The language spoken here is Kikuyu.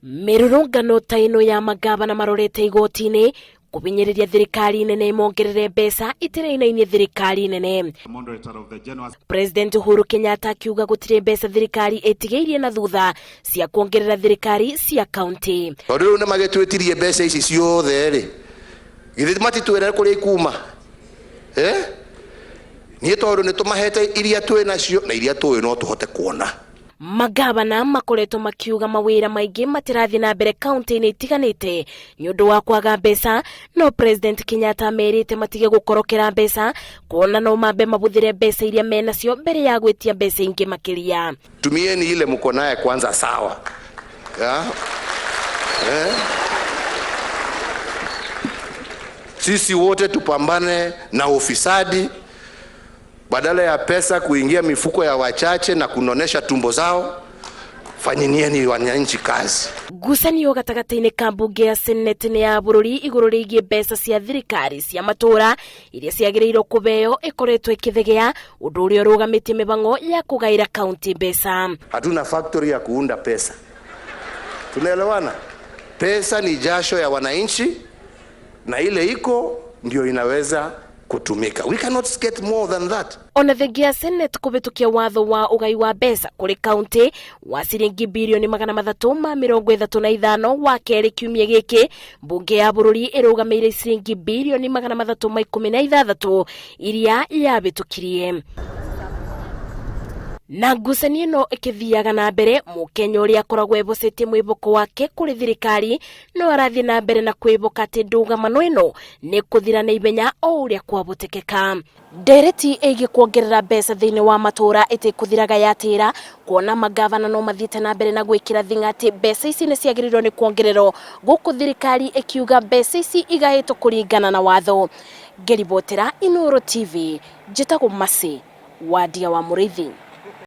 Mĩrũrũngano ta ĩno ya mangavana marorete igoti-inĩ kũhinyĩrĩria thirikari nene ĩmongerere mbeca itirainainie thirikari nene. President Uhuru Kenyatta akiuga gũtirĩ mbeca thirikari ĩtigĩirie na thutha cia kuongerera thirikari cia kaunti. Tondũ rĩu nĩ magĩtwĩtirie mbeca ici ciothe rĩ, githĩ matitwĩre kũrĩa ikuma? Eh? Niĩ tondũ nĩ tũmahete iria twĩ nacio na iria tũĩ no tũhote kuona. Mangavana makoretwo makiuga mawĩra maingĩ matirathiĩ na mbere kaunti-inĩ itiganĩte nĩ ũndũ wa kwaga mbeca, no President Kenyatta amerite matige gũkorokera mbeca kuona no mambe mahũthĩre mbeca iria menacio mbere ya gwĩtia mbeca ingĩ makĩria. Tumieni ile mko naye kwanza, sawa ya? Eh? Sisi wote tupambane na ufisadi badala ya pesa kuingia mifuko ya wachache na kunonesha tumbo zao. Fanyinieni wananchi kazi. Ngucanio gatagatĩ-inĩ ka mbunge ya Senate nĩ ya bũrũri igũrũ rĩgiĩ mbeca cia thirikari cia matũũra iria ciagĩrĩirwo kũbeo ĩkoretwo ĩkĩthegea, ũndũ ũrĩa ũrũgamĩtie mĩbango ya kũgaĩra kaunti mbeca. Hatuna factory ya kuunda pesa, tunaelewana? Pesa ni jasho ya wananchi na ile iko ndio inaweza kutumika. We cannot get more than that. Ona thengia ya Senate kũhĩtũkia watho wa ũgai wa mbeca kũrĩ kaunti wa ciringi birioni 335 wa kerĩ kiumia gĩkĩ, mbunge ya bũrũri ĩrũgamĩire ciringi birioni 316 iria yahĩtũkirie. Na ngucanio ĩno ĩkĩthiaga na mbere, mũkenya ũrĩa akoragwo ebocetie mwĩboko wake kũrĩ thirikari no arathiĩ na mbere na kwĩboka atĩ ndũgamano ĩno nĩ kũthira na ihenya o ũrĩa kwahotekeka. Ndereti ĩgiĩ kuongerera mbeca thĩinĩ wa matũũra ĩtĩkũthiraga yatĩra kuona mangavana no mathiĩte na mbere na gwĩkĩra thing'a atĩ mbeca ici nĩ ciagĩrĩirwo nĩ kuongererwo, gũkũ thirikari ĩkiuga mbeca ici igaĩtwo kũringana na watho. Ngĩribotera Inooro TV, njĩtagwo Mercy Wandia wa Mũrĩithi.